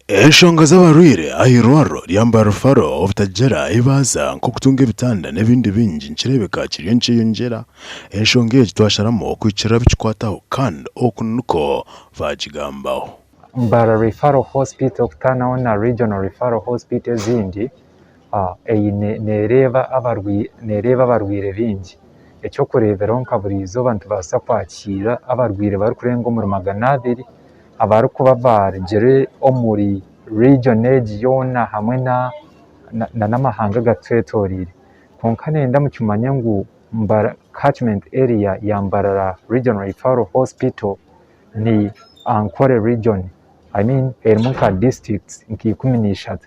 Enshonga z'abarwaire aha irwariro rya Mbarara Referral obutagira ahi baaza nk'okutunga ebitanda n'ebindi bingi nikireebeka kiriyo nikyeyongyera. Enshonga egi twasharamu okuhikirira abikikwataho kandi oku nikwo baagigambaho. Mbarara Referral Hospital kutaanaho na Regional Referral Hospital ezindi, eine nereeba nereeba abarwaire baingi. Eky'okureeberaho nka buri izooba nitubaasa kwakiira abarwaire barikurenga omuri 200 abarikuba barugire omuri region egi yoona hamwe n'amahanga agatwetoreire. Kwonka nenda mukimanye ngu catchment area ya Mbarara Regional Referral Hospital ni Ankole region, I mean erimu nka districts nka 13.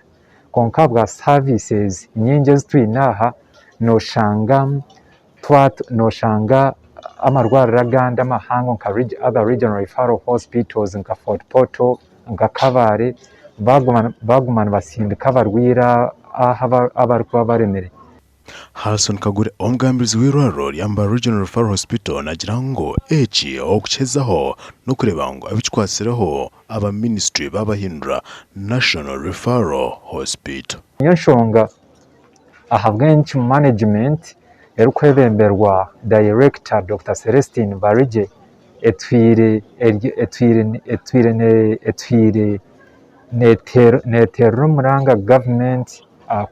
Kwonka ahabwa services nyingi ezi twine aha noshanga Noshanga amarwariro agandi amahango nka other regional referral hospitals nka Fort Portal, nka Kabale baguma nibatsindika abarwaire aha abarikuba baremire. Harrison Kagure, omugambirizi w'eirwariro rya Mbarara Regional Referral Hospital naagira ngu eki okukyezaho n'okureeba ngu abikikwatsireho aba minisitule baabahindura National Referral Hospital. Niyo nshonga Ahabw'enki management erikwebemberwa Dayirekita Dokita Celestine Barigye etwire etwire neeterera omuranga gavumenti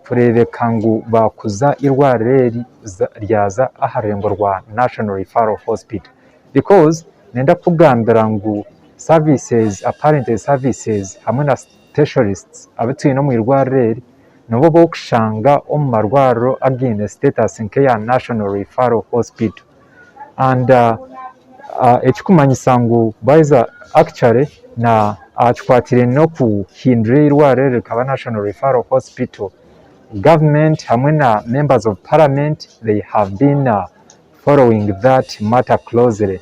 kureebeka ngu baakuza eirwariro eri ryaza aha rurengo rwa National Referral Hospital because niinyenda kukugambira ngu services, apparently services hamwe na specialists abu twine omu irwariro eri nibo b'okushanga omu marwariro againe status nk'eya National Referral Hospital and ekikumanyisa ngu baaheza actually na aha kikwatiraine n'okuhindura eirwariro eri rikaba National Referral Hospital, government hamwe na members of parliament they have been following that matter closely.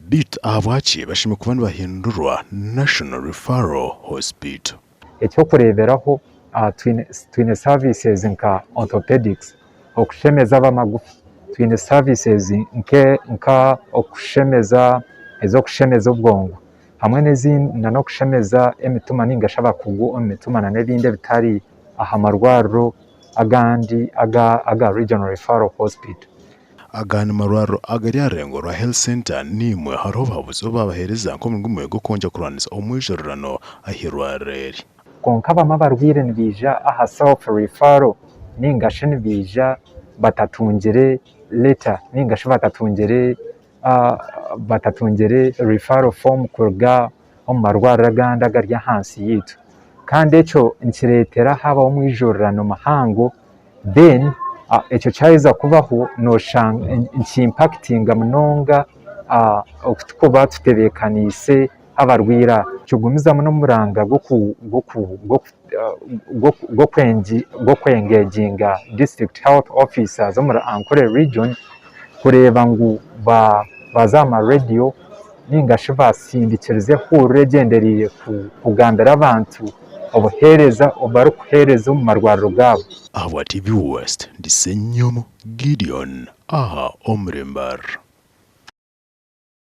Beitu ahabwaki bashemereire kuba nibahindurwa National Referral Hospital? Eky'okureeberaho, twine services nka orthopedics, okushemeza ab'amagufa, twine services nka okushemeza ez'okushemeza obwongo hamwe nana okushemeza emitima ninga shi abakugu omu mitima nana ebindi ebitari aha marwariro agandi aga Regional Referral Hospital. Aga ni marwariro agari aha rurengo rwa Health Centre naimwe hariho obuhabuzi obu baabaheereza nk'omuringo gumwe gw'okwongyera kurwanisa omwijururano ah'eirwariro eri. Kwonka abamwe abarwaire nibaija aha self referral ninga shi nibaija batatungire letter ninga shi batatungire batatungire referral form kuruga omu marwariro agandi agari ahansi yaitu. Kandi ekyo nikireetera haabaho omwijurirano muhango then ekyo kyaheza kubaho noshanga niki impactinga munonga oku turikuba tutebeekaniise abarwaire aba. Nikigumizamu n'omuranga gw'okwengeginga district health officers omuri Ankole region kureeba ngu baaza aha marediyo ninga shi baasindikiriza ehururu egyendereire kugambira abantu obuheereza obu barikuheereza omu marwariro gaabo. Ahabwa TV West, ndi Ssenyomo Gideon aha omuri Mbarara.